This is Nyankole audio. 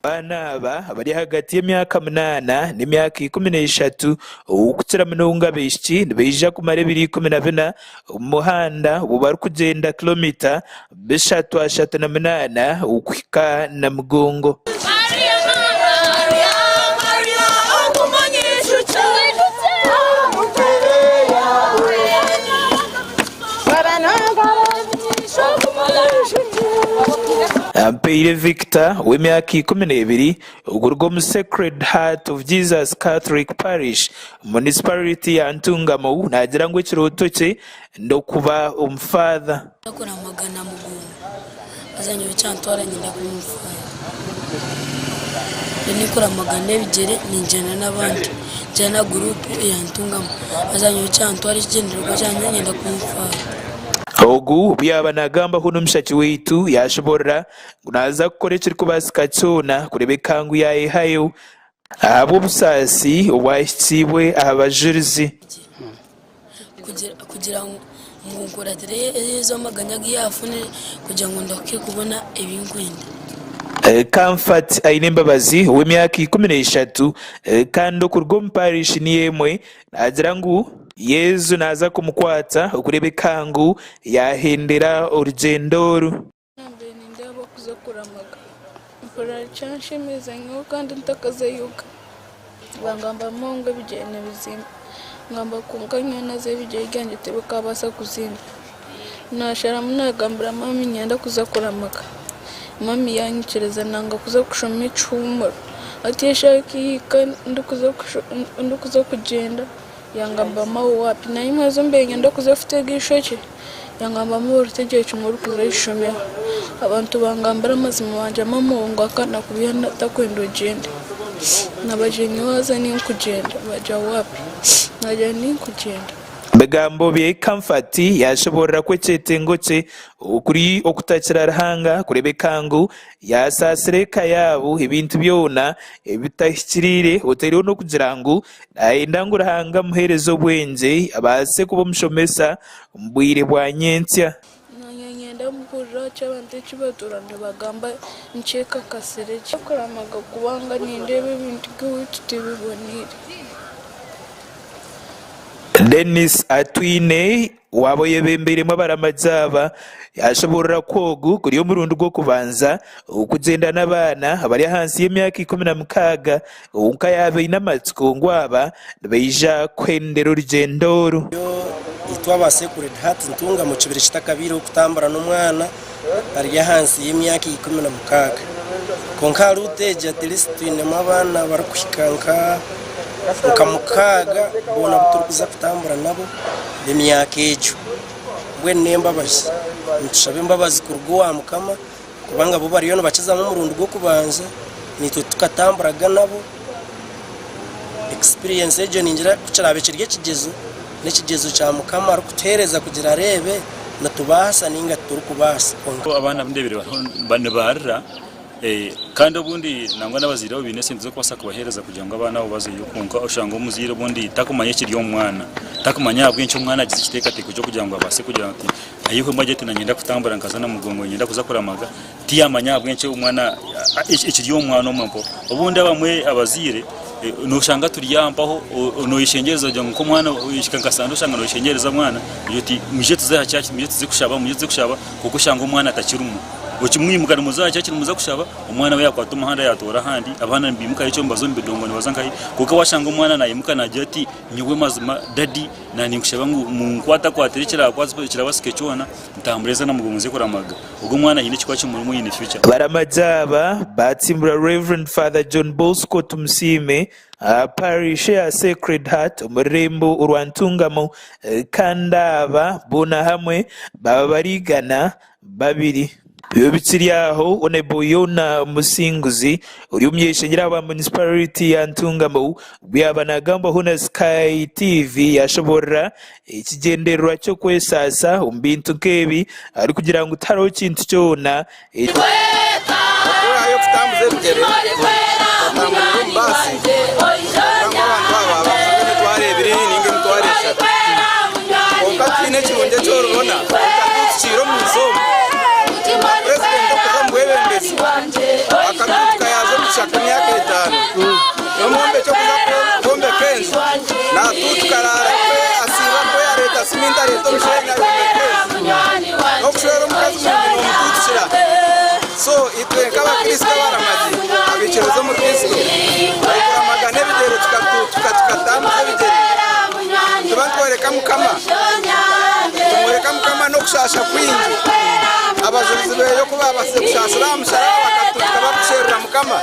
Abaana aba abari ahagati y'emyaka munaana n'emyaka 13 okukira munonga abaishiki nibaija kumara ebiro 14 omu muhanda obwo barikugyenda kilomita 338 okuhika Namugongo. Ampaire Victor ow'emyaka 12 okuruga omu Sacred Heart of Jesus Catholic Parish, Munisiparite ya Ntungamo naagira ngu ekirooto kye n'okuba omufaatha. Nakuramagana Mugongo haza nyowe kyantwara nyenda kuba omufaatha. Ndikuramagana ebigyere ningyenda n'abandi ningyenda na guruupu eya Ntungamo haza nyowe kyantwara ekigyendererwa kyangye niinyenda kuba omufaatha. Ogu obu yaaba naagambaho n'omushaki waitu yaashoboorora ngu naaza kukora ekirikubaasika kyona kureebeka ngu yaayehayo ahabw'obusaasi obwahikiibwe aha bajurizi. Kugira ngu nkuratire ezo amaganya agu yaafunire kugira ngu ndahuke kubona ebi nkwenda. Comfort Ainembabazi ow'emyaka 13 kandi okuruga omu parish niyo emwe naagira ngu Yesu naaza kumukwatsa okureebeka ngu yaahendera orugyendo oru. Nambere nindeeba okuza kuramaga mpurira kyanshemeza nyowe kandi ntakazayoga bangambamu ngu ebigyere nibizimba ngamba kwonka nyowe nazayo ebigyere byangye tibikabaasa kuzimba nasharamu nagambira mami niinyenda kuza kuramaga mami yanyikiriza nanga kuza kushoma ekihumuro hati eshaaha ekahika ndikuza kugyenda Yangamba mawe wapi naimwe ezo mbaire niinyenda kuza kutega eishokye yangamba mawe oritegire kimwe orikuza aha ishomero abantu bangambira amazima bangira mama ngu akana kubiha takwenda ogyende nabagira nyowe haza ninkugyenda bagira wapi nagira ninkugyenda. Ebigambo bye Comfort yashoboorora ku ekyetengo kye kuri okutakira Ruhanga kureebeka ngu yaasaasira eka yaabo ebintu byona ebitahikiriire otaireho n'okugira ngu Naayenda ngu Ruhanga amuheereze obwengye abaase kuba omushomesa omu bwire bwa nyentsya. Naanye nyenda mpurire eki abantu eki batuura nibagamba nkyekakasire gye. Kuramaga kubanga nindeeba ebintu by'owaitu tibiboneire. Denis Atwine Waaba oyebembeiremu abaramagi aba, yaashoboorora ku ogu guri omurundi gw'okubanza okugyenda n'abaana abari ahansi y'emyaka 16 kwonka yaaba aine amatsiko ngu aba nibaija kuhendera orugyendo oru. Itwe aba Sacred Heart Ntungamo kibire kitakabaireho kutambura n'omwana ari ahansi y'emyaka 16 kwonka aha ruutu egi at least twinemu abaana barikuhika nka mukaaga boona abu turikuza kutambura nabo b'emyaka egyo. Mbwenu n'embabazi, nitushaba embabazi kuruga owa Mukama kubanga bo bariyo nibakizamu omurundi gw'okubanza naitwe tukatamburaga nabo. Experience egyo ningira ku kiraabe kiri ekigyezo, n'ekigyezo kya Mukama arikutuheereza kugira areebe nitubaasa nainga titurikubaasa. Kwonka. Abaana abu ndeebire bariho nibarira kandi obundi nangwa n'abazaire baabo baine esente z'okubaasa kubaheereza kugira ngu abaana abo bazeyo kwonka oshanga omuzaire obundi tarikumanya ekiri omu mwana, tarikumanya ahabw'enki omwana agize ekiteekateeko ky'okugira ngu abaase kugira ati ayehwemu agire ati niinyenda kutambura nkaza Namugongo niinyenda kuza kuramaga tiyamanya ahabw'enki omwana ekiri omu mwana omwe mpaho. Obundi abamwe abazaire noshanga turi aha mpaho noyeshengyereza ogira ngu nk'omwana ohika nka sande oshanga noyeshengyereza omwana ogira oti mwije tuze aha church mwije tuze kushaba mwije tuze kushaba kwonka oshanga omwana atakirimu. Okimwimuka nimuza aha church nimuza kushaba omwana we yakwata omuhanda yatoora ahandi abaana nibimukayo ekyo nibaza omu bidongo nibaza nkahi kwonka washanga omwana nayimuka nagira ati nyowe mazima daddy naninkushaba ngu munkwatakwatire ekirabasike kyona ntambure nze Namugongo nze kuramaga. Ogwo omwana haine ekikuba kimurimu in future. Abaramagi aba baatsimbura Rev. Father John Bosco Tumusiime aha Parish eya Sacred Heart omu rurembo orwa Ntungamo kandi aba boona hamwe baaba bari 200. Ebyo bikiri aho, Hon. Yona Musinguzi ori omuny'eishengyero ahabwa Munisiparite ya Ntungamo obu yaaba naagambwaho na Sky TV yaashoboorora Ekigyendererwa ky'okwesaasa omu bintu nk'ebi arikugira ngu tihariho kintu kyona eki. Okwehayo kutambuza ebigyere okatamburira omu baasi kugira ngu abantu aba bakuhe emitwaro ebiri ninga emitwaro eshatu kwonka tihaine ekirungi eki oribona otatuukiire omu nsi omu. Nka purezidenti okuza omu bwebembezi akatuuka yaaza omu. omugisha gw'emyaka etaano. N'omwombeki okuza kwombeka enju natuutuka araara kwe, asiiba kwe, areeta siminti, areeta omusheenyi ayombeka enju. N'okushwera omukazi murungi n'omutuutukira. So itwe nk'Abakristo abaramagi, abaikiriza omuri Kristo, turikuramaga n'ebigyere tukatuutuka tukatambuza ebigyere, nituba nitworeka Mukama, tumworeka Mukama n'okushaasha kwingi. Abajurizi beeye oku baabasize kushaasira aha musharaba bakatuutuka barikusherura Mukama.